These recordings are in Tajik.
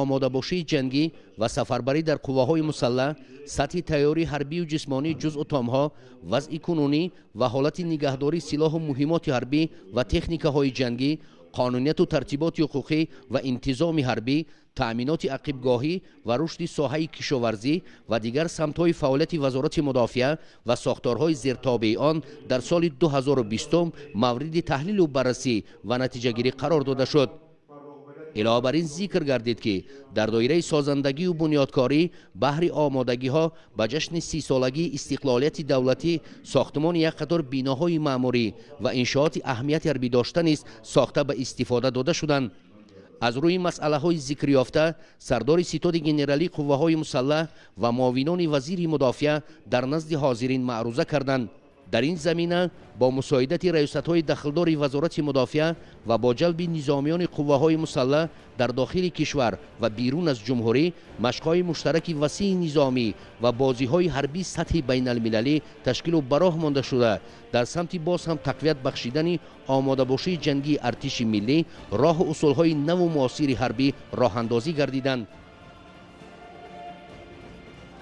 Омодабошии ҷангӣ ва сафарбарӣ дар қувваҳои мусаллаҳ, сатҳи тайёрии ҳарбию ҷисмонии ҷузъу томҳо, вазъи кунунӣ ва ҳолати нигаҳдории силоҳу муҳимоти ҳарбӣ ва техникаҳои ҷангӣ, қонунияту тартиботи ҳуқуқӣ ва интизоми ҳарбӣ, таъминоти ақибгоҳӣ ва рушди соҳаи кишоварзӣ ва дигар самтҳои фаъолияти Вазорати мудофиа ва сохторҳои зертобеи он дар соли 2020 мавриди таҳлилу баррасӣ ва натиҷагирӣ қарор дода шуд. Илова бар ин зикр гардид, ки дар доираи созандагию бунёдкорӣ баҳри омодагиҳо ба ҷашни 30-солагии истиқлолияти давлатӣ сохтмони як қатор биноҳои маъмурӣ ва иншооти аҳамияти ҳарбӣ дошта низ сохта ба истифода дода шуданд. Аз рӯи масъалаҳои зикрёфта сардори ситоди генералии қувваҳои мусаллаҳ ва муовинони вазири мудофиа дар назди ҳозирин маъруза карданд. Дар ин замина бо мусоидати раёсатҳои дахлдори Вазорати мудофиа ва бо ҷалби низомиёни қувваҳои мусаллаҳ дар дохили кишвар ва берун аз ҷумҳурӣ машқҳои муштараки васеи низомӣ ва бозиҳои ҳарбии сатҳи байналмилалӣ ташкилу ба роҳ монда шуда, дар самти боз ҳам тақвият бахшидани омодабошии ҷангии артиши миллӣ роҳу усулҳои наву муосири ҳарбӣ роҳандозӣ гардиданд.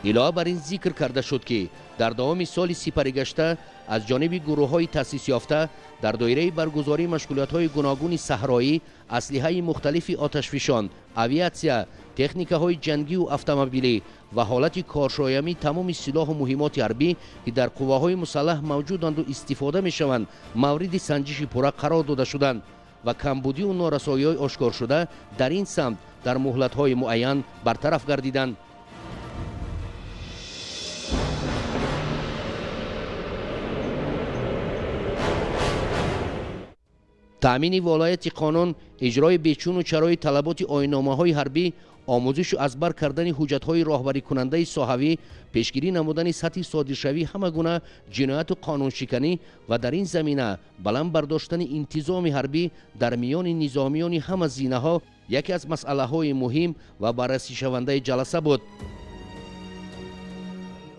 Илова бар ин зикр карда шуд, ки дар давоми соли сипаригашта аз ҷониби гурӯҳҳои таъсисёфта дар доираи баргузории машғулиятҳои гуногуни саҳроӣ, аслиҳаи мухталифи оташфишон, авиатсия, техникаҳои ҷангию автомобилӣ ва ҳолати коршоямии тамоми силоҳу муҳимоти ҳарбӣ, ки дар қувваҳои мусаллаҳ мавҷуданду истифода мешаванд, мавриди санҷиши пурра қарор дода шуданд ва камбудию норасоиҳои ошкоршуда дар ин самт дар муҳлатҳои муайян бартараф гардиданд. Таъмини волояти қонун, иҷрои бечуну чарои талаботи оинномаҳои ҳарбӣ, омӯзишу аз бар кардани ҳуҷҷатҳои роҳбарикунандаи соҳавӣ, пешгирӣ намудани сатҳи содиршавии ҳама гуна ҷинояту қонуншиканӣ ва дар ин замина баланд бардоштани интизоми ҳарбӣ дар миёни низомиёни ҳама зинаҳо яке аз масъалаҳои муҳим ва баррасишавандаи ҷаласа буд.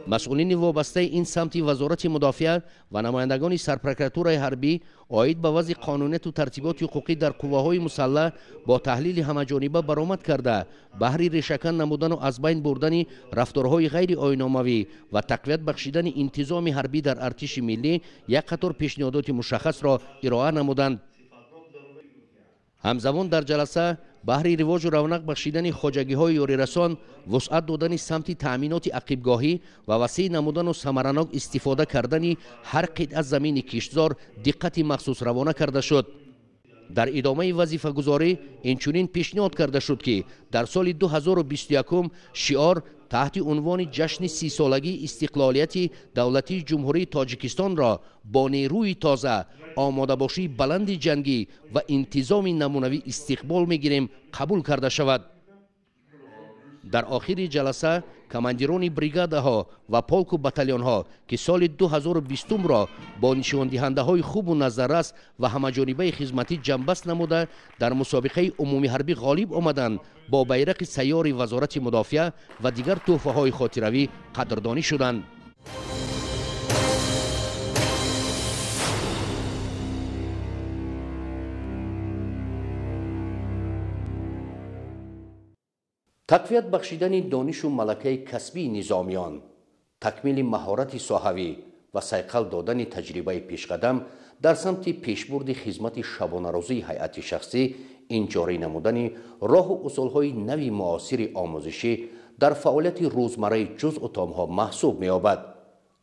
Масъулини вобастаи ин самти Вазорати мудофиа ва намояндагони сарпрокуратураи ҳарбӣ оид ба вазъи қонунияту тартиботи ҳуқуқӣ дар қувваҳои мусаллаҳ бо таҳлили ҳамаҷониба баромад карда, баҳри решакан намудану аз байн бурдани рафторҳои ғайриоиномавӣ ва тақвият бахшидани интизоми ҳарбӣ дар артиши миллӣ як қатор пешниҳодоти мушаххасро ироа намуданд. Ҳамзамон дар ҷаласа баҳри ривоҷу равнақ бахшидани хоҷагиҳои ёрирасон, вусъат додани самти таъминоти ақибгоҳӣ ва васеъ намудану самаранок истифода кардани ҳар қитъа замини киштзор диққати махсус равона карда шуд. Дар идомаи вазифагузорӣ инчунин пешниҳод карда шуд, ки дар соли 2021 шиор таҳти унвони ҷашни 30-солагии истиқлолияти давлатии Ҷумҳурии Тоҷикистонро бо нерӯи тоза, омодабошии баланди ҷангӣ ва интизоми намунавӣ истиқбол мегирем қабул карда шавад. Дар охири ҷаласа командирони бригадаҳо ва полку батальонҳо, ки соли 2020-ро бо нишондиҳандаҳои хубу назаррас ва ҳамаҷонибаи хизматӣ ҷамъбаст намуда, дар мусобиқаи умумиҳарбӣ ғолиб омаданд, бо байрақи сайёри Вазорати мудофиа ва дигар тӯҳфаҳои хотиравӣ қадрдонӣ шуданд. Тақвият бахшидани донишу малакаи касбии низомиён, такмили маҳорати соҳавӣ ва сайқал додани таҷрибаи пешқадам дар самти пешбурди хизмати шабонарӯзии ҳайати шахсӣ, ин ҷорӣ намудани роҳу усулҳои нави муосири омӯзишӣ дар фаъолияти рӯзмарраи ҷузъу томҳо маҳсуб меёбад.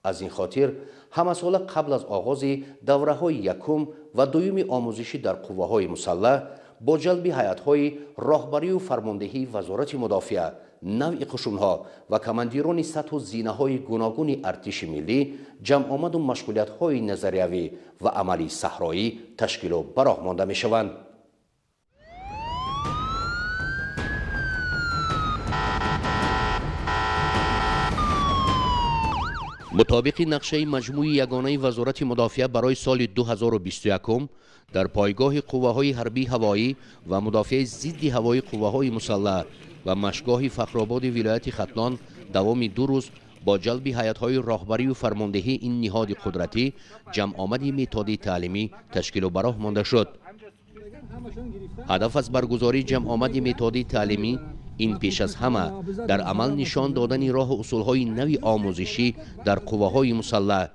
Аз ин хотир ҳамасола қабл аз оғози давраҳои якум ва дуюми омӯзишӣ дар қувваҳои мусаллаҳ бо ҷалби ҳайатҳои роҳбарию фармондеҳии Вазорати мудофиа, навъи қушунҳо ва командирони сатҳу зинаҳои гуногуни артиши миллӣ ҷамъомаду машғулиятҳои назариявӣ ва амалии саҳроӣ ташкилу ба роҳ монда мешаванд. Мутобиқи нақшаи маҷмӯи ягонаи Вазорати мудофиа барои соли 2021 дар пойгоҳи қувваҳои ҳарбии ҳавоӣ ва мудофиаи зидди ҳавоии қувваҳои мусаллаҳ ва машгоҳи Фахрободи вилояти Хатлон давоми 2 рӯз бо ҷалби ҳайатҳои роҳбарию фармондеҳии ин ниҳоди қудратӣ ҷамъомади методии таълимӣ ташкилу ба роҳ монда шуд. Ҳадаф аз баргузории ҷамъомади методии таълимӣ Ин пеш аз ҳама дар амал нишон додани роҳу усулҳои нави омӯзишӣ дар қувваҳои мусаллаҳ,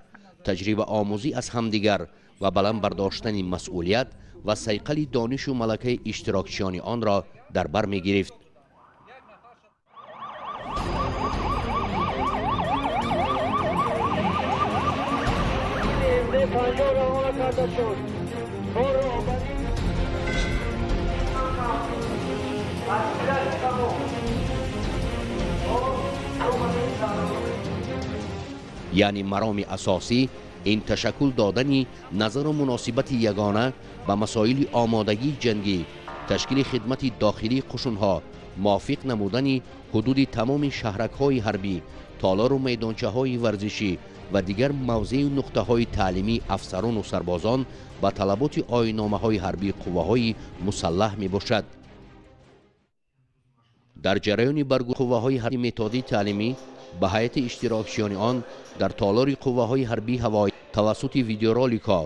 таҷрибаомӯзӣ аз ҳамдигар ва баланд бардоштани масъулият ва сайқали донишу малакаи иштирокчиёни онро дар бар мегирифт. Яъне мароми асосӣ ин ташаккул додани назару муносибати ягона ба масоили омодагии ҷангӣ, ташкили хидмати дохилии қушунҳо, мувофиқ намудани ҳудуди тамоми шаҳракҳои ҳарбӣ, толору майдончаҳои варзишӣ ва дигар мавзею нуқтаҳои таълимии афсарону сарбозон ба талаботи оинномаҳои ҳарбии қувваҳои мусаллаҳ мебошад. Дар ҷараёни баргузории қувваҳои ҳарбии методии таълимӣ ба ҳайати иштирокчиёни он дар толори қувваҳои ҳарбии ҳавоӣ тавассути видеороликҳо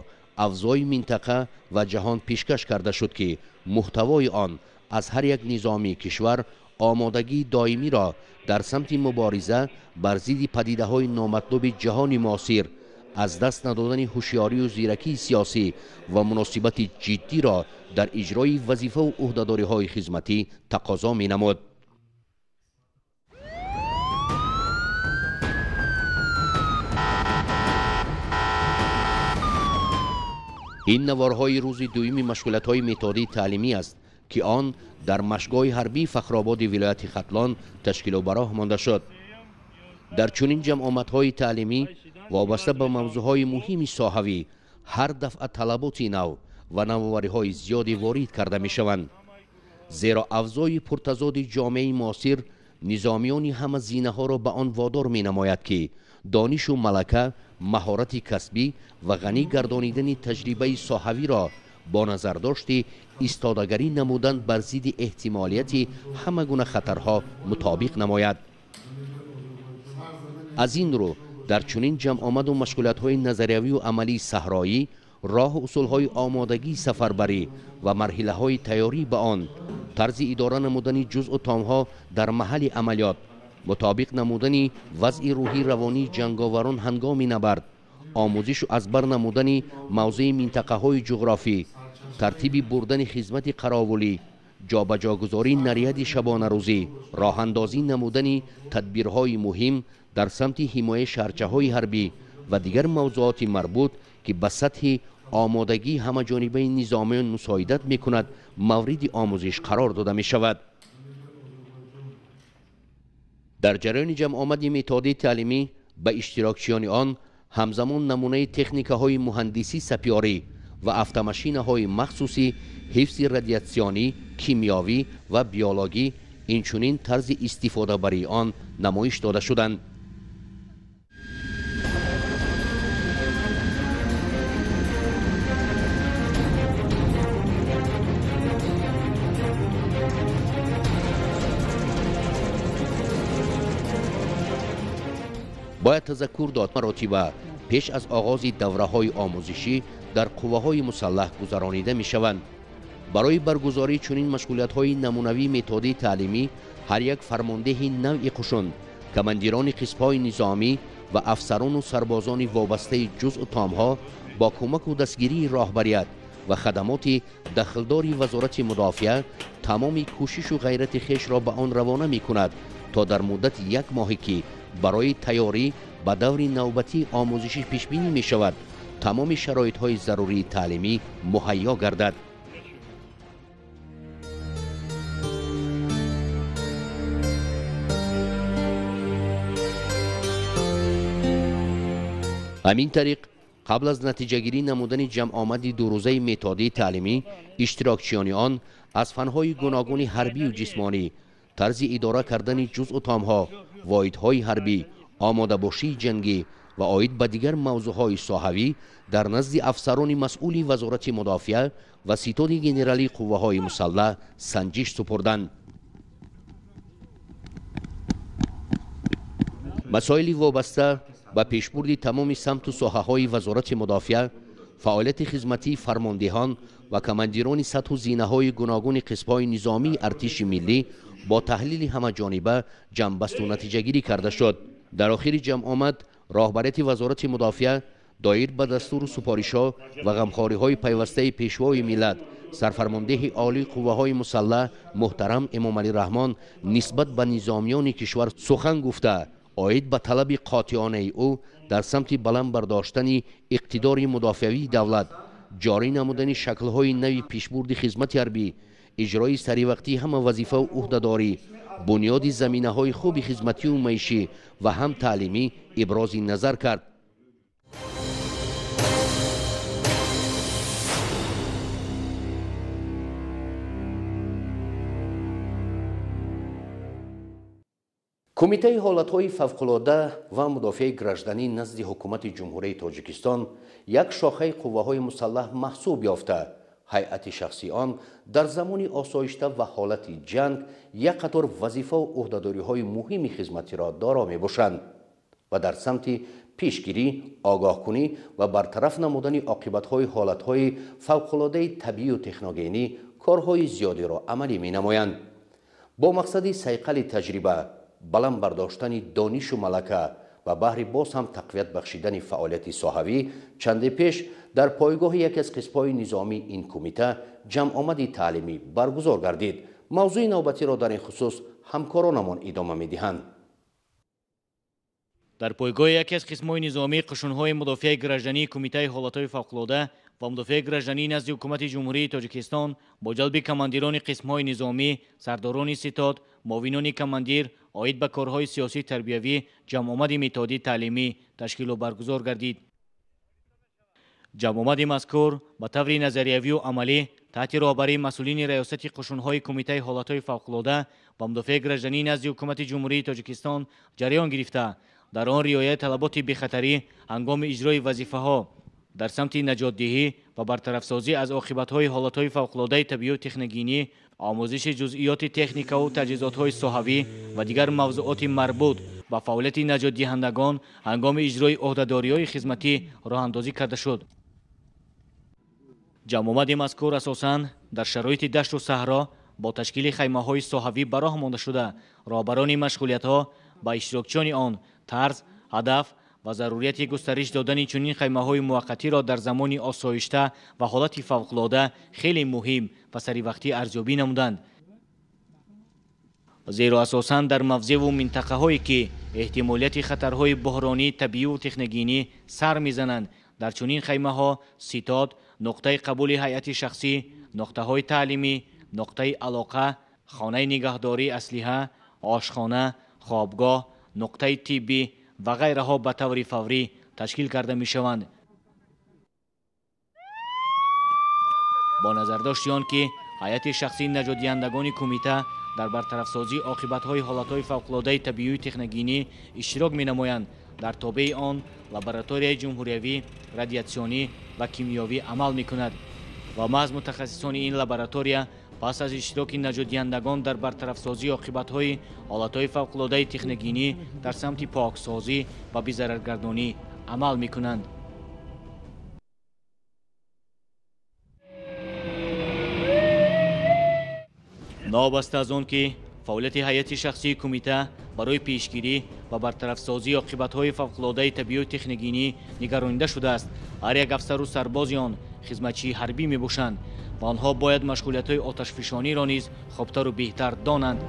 авзои минтақа ва ҷаҳон пешкаш карда шуд, ки муҳтавои он аз ҳар як низомии кишвар омодагии доимиро дар самти мубориза бар зидди падидаҳои номатлуби ҷаҳони муосир, аз даст надодани ҳушёрию зиракии сиёсӣ ва муносибати ҷиддиро дар иҷрои вазифаву ӯҳдадориҳои хизматӣ тақозо менамуд. Ин наворҳои рӯзи дуюми машғулиятҳои методии таълимӣ аст, ки он дар машгоҳи ҳарбии Фахрободи вилояти Хатлон ташкилу ба роҳ монда шуд. Дар чунин ҷамъомадҳои таълимӣ вобаста ба мавзӯъҳои муҳими соҳавӣ ҳар дафъа талаботи нав ва навовариҳои зиёде ворид карда мешаванд. Зеро авзои пуртазоди ҷомеаи муосир низомиёни ҳама зинаҳоро ба он водор менамояд, ки донишу малака, маҳорати касбӣ ва ғанӣ гардонидани таҷрибаи соҳавиро бо назардошти истодагарӣ намудан бар зидди эҳтимолияти ҳама гуна хатарҳо мутобиқ намояд. Аз ин рӯ дар чунин ҷамъомаду машғулиятҳои назариявию амалии саҳроӣ роҳу усулҳои омодагии сафарбарӣ ва марҳилаҳои тайёрӣ ба он, тарзи идора намудани ҷузъу томҳо дар маҳалли амалиёт, мутобиқ намудани вазъи рӯҳии равонии ҷанговарон ҳангоми набард, омӯзишу аз бар намудани мавзеи минтақаҳои ҷуғрофӣ, тартиби бурдани хизмати қаровулӣ, ҷобаҷогузории наряди шабонарӯзӣ, роҳандозӣ намудани тадбирҳои муҳим дар самти ҳимояи шаҳрчаҳои ҳарбӣ ва дигар мавзӯоти марбут, ки ба сатҳи омодагии ҳамаҷонибаи низомиён мусоидат мекунад, мавриди омӯзиш қарор дода мешавад. Дар ҷараёни ҷамъомади методии таълимӣ ба иштирокчиёни он ҳамзамон намунаи техникаҳои муҳандисӣ сапёрӣ ва автомашинаҳои махсуси ҳифзи радиатсионӣ, кимиёвӣ ва биологӣ, инчунин тарзи истифодабарии он намоиш дода шуданд. Бояд тазаккур дод, маротиба пеш аз оғози давраҳои омӯзишӣ дар қувваҳои мусаллаҳ гузаронида мешаванд. Барои баргузории чунин машғулиятҳои намунавии методии таълимӣ ҳар як фармондеҳи навъи қушун, командирони қисмҳои низомӣ ва афсарону сарбозони вобастаи ҷузъу томҳо бо кӯмаку дастгирии роҳбарият ва хадамоти дахлдори Вазорати мудофиа тамоми кӯшишу ғайрати хешро ба он равона мекунад, то дар муддати як моҳе ки барои тайёрӣ ба даври навбатии омӯзишӣ пешбинӣ мешавад, тамоми шароитҳои зарурии таълимӣ муҳайё гардад. Ҳамин тариқ қабл аз натиҷагирӣ намудани ҷамъомади дурӯзаи методии таълимӣ иштирокчиёни он аз фанҳои гуногуни ҳарбию ҷисмонӣ, тарзи идора кардани ҷузъу томҳо, воҳидҳои ҳарбӣ, омодабошии ҷангӣ ва оид ба дигар мавзӯъҳои соҳавӣ дар назди афсарони масъули Вазорати мудофиа ва ситоди генералии қувваҳои мусаллаҳ санҷиш супурданд. Масоили вобаста ба пешбурди тамоми самту соҳаҳои Вазорати мудофиа, Фаъолияти хизматии фармондеҳон ва командирони сатҳу зинаҳои гуногуни қисмҳои низомии артиши миллӣ бо таҳлили ҳамаҷониба ҷамъбасту натиҷагирӣ карда шуд. Дар охири ҷамъомад роҳбарияти Вазорати мудофиа доир ба дастуру супоришҳо ва ғамхориҳои пайвастаи Пешвои миллат, сарфармондеҳи олии қувваҳои мусаллаҳ муҳтарам Эмомалӣ Раҳмон нисбат ба низомиёни кишвар сухан гуфта, оид ба талаби қотеонаи ӯ дар самти баланд бардоштани иқтидори мудофиавии давлат, ҷорӣ намудани шаклҳои нави пешбурди хизмати ҳарбӣ, иҷрои саривақтии ҳама вазифаву ӯҳдадорӣ, бунёди заминаҳои хуби хизматию маишӣ ва ҳам таълимӣ ибрози назар кард. Кумитаи ҳолатҳои фавқулода ва мудофиаи гражданӣ назди ҳукумати Ҷумҳурии Тоҷикистон як шохаи қувваҳои мусаллаҳ маҳсуб ёфта, ҳайати шахсии он дар замони осоишта ва ҳолати ҷанг як қатор вазифаву ӯҳдадориҳои муҳими хизматиро доро мебошанд ва дар самти пешгирӣ, огоҳкунӣ ва бартараф намудани оқибатҳои ҳолатҳои фавқулодаи табиию техногенӣ корҳои зиёдеро амалӣ менамоянд. Бо мақсади сайқали таҷриба, баланд бардоштани донишу малака ва баҳри боз ҳам тақвият бахшидани фаъолияти соҳавӣ, чанде пеш дар пойгоҳи яке аз қисмҳои низомии ин кумита ҷамъомади таълимӣ баргузор гардид. Мавзӯи навбатиро дар ин хусус ҳамкоронамон идома медиҳанд. Дар пойгоҳи яке аз қисмҳои низомии қушунҳои мудофиаи граждании Кумитаи ҳолатҳои фавқулода ва мудофиаи граждании назди ҳукумати Ҷумҳурии Тоҷикистон бо ҷалби командирони қисмҳои низомӣ, сардорони ситод, муовинони командир оид ба корҳои сиёсӣ тарбиявӣ ҷамъомади методӣ таълимӣ ташкилу баргузор гардид. Ҷамъомади мазкур ба таври назариявию амалӣ таҳти роҳбарии масъулини раёсати қушунҳои Кумитаи ҳолатҳои фавқулода ва мудофиаи граждании назди ҳукумати Ҷумҳурии Тоҷикистон ҷараён гирифта, дар он риояи талаботи бехатарӣ ҳангоми иҷрои вазифаҳо дар самти наҷотдиҳӣ ва бартарафсозӣ аз оқибатҳои ҳолатҳои фавқулодаи табиию техногенӣ, омӯзиши ҷузъиёти техникаву таҷҳизотҳои соҳавӣ ва дигар мавзӯоти марбут ба фаъолияти наҷотдиҳандагон ҳангоми иҷрои ӯҳдадориҳои хизматӣ роҳандозӣ карда шуд. Ҷамъомади мазкур асосан дар шароити дашту саҳро бо ташкили хаймаҳои соҳавӣ ба роҳ монда шуда, роҳбарони машғулиятҳо ба иштирокчиёни он тарз, ҳадаф ва зарурияти густариш додани чунин хаймаҳои муваққатиро дар замони осоишта ва ҳолати фавқулода хеле муҳим ва саривақтӣ арзёбӣ намуданд. Зеро асосан дар мавзеъву минтақаҳое ки эҳтимолияти хатарҳои буҳронии табииву техногенӣ сар мезананд, дар чунин хаймаҳо ситод, нуқтаи қабули ҳайати шахсӣ, нуқтаҳои таълимӣ, нуқтаи алоқа, хонаи нигаҳдории аслиҳа, ошхона, хобгоҳ, нуқтаи тиббӣ ва ғайраҳо ба таври фаврӣ ташкил карда мешаванд. Бо назардошти он ки ҳайати шахсии наҷотдиҳандагони кумита дар бартарафсозии оқибатҳои ҳолатҳои фавқулодаи табиию техногенӣ иштирок менамоянд, дар тобеи он лабораторияи ҷумҳуриявӣ, радиатсионӣ ва кимиёвӣ амал мекунад ва маҳз мутахассисони ин лаборатория пас аз иштироки наҷотдиҳандагон дар бартарафсозии оқибатҳои ҳолатҳои фавқулодаи техногенӣ дар самти поксозӣ ва безараргардонӣ амал мекунанд. Новобаста аз он ки фаъолияти ҳайати шахсии кумита барои пешгирӣ ва бартарафсозии оқибатҳои фавқулодаи табиию техногенӣ нигаронида шудааст, ҳар як афсару сарбози он хизматчии ҳарбӣ мебошанд ва онҳо бояд машғулиятҳои оташфишониро низ хубтару беҳтар донанд.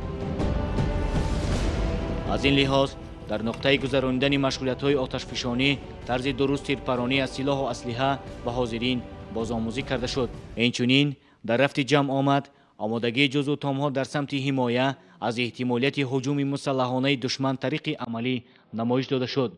Аз ин лиҳоз дар нуқтаи гузаронидани машғулиятҳои оташфишонӣ тарзи дуруст тирпаронӣ аз силоҳу аслиҳа ба ҳозирин бозомӯзӣ карда шуд. Инчунин дар рафти ҷамъ омад омодагии ҷузъу томҳо дар самти ҳимоя аз эҳтимолияти ҳуҷуми мусаллаҳонаи душман тариқи амалӣ намоиш дода шуд.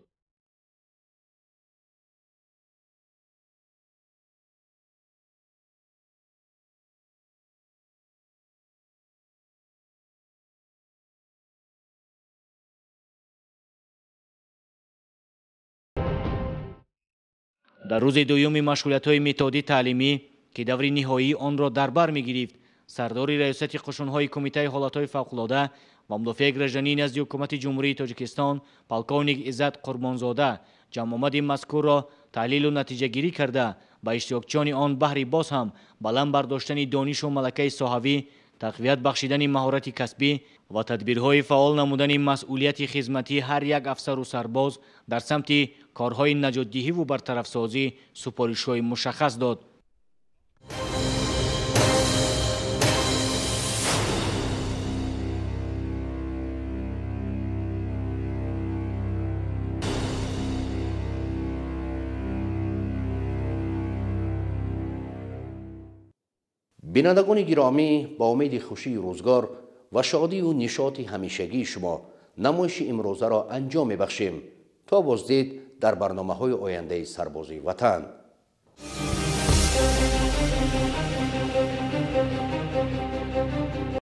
Дар рӯзи дуюми машғулиятҳои методӣ таълимӣ, ки даври ниҳоии онро дар бар мегирифт, сардори раёсати қушунҳои Кумитаи ҳолатҳои фавқулода ва мудофиаи граждании назди ҳукумати Ҷумҳурии Тоҷикистон полковник Иззат Қурбонзода ҷамъомади мазкурро Таҳлилу натиҷагирӣ карда, ба иштирокчиёни он баҳри боз ҳам баланд бардоштани донишу малакаи соҳавӣ, тақвият бахшидани маҳорати касбӣ ва тадбирҳои фаъол намудани масъулияти хизматии ҳар як афсару сарбоз дар самти корҳои наҷотдиҳиву бартарафсозӣ супоришҳои мушаххас дод. Бинандагони гиромӣ, ба умеди хушии рӯзгор ва шодию нишоти ҳамешагии шумо намоиши имрӯзаро анҷом мебахшем. То боздид дар барномаҳои ояндаи Сарбози Ватан.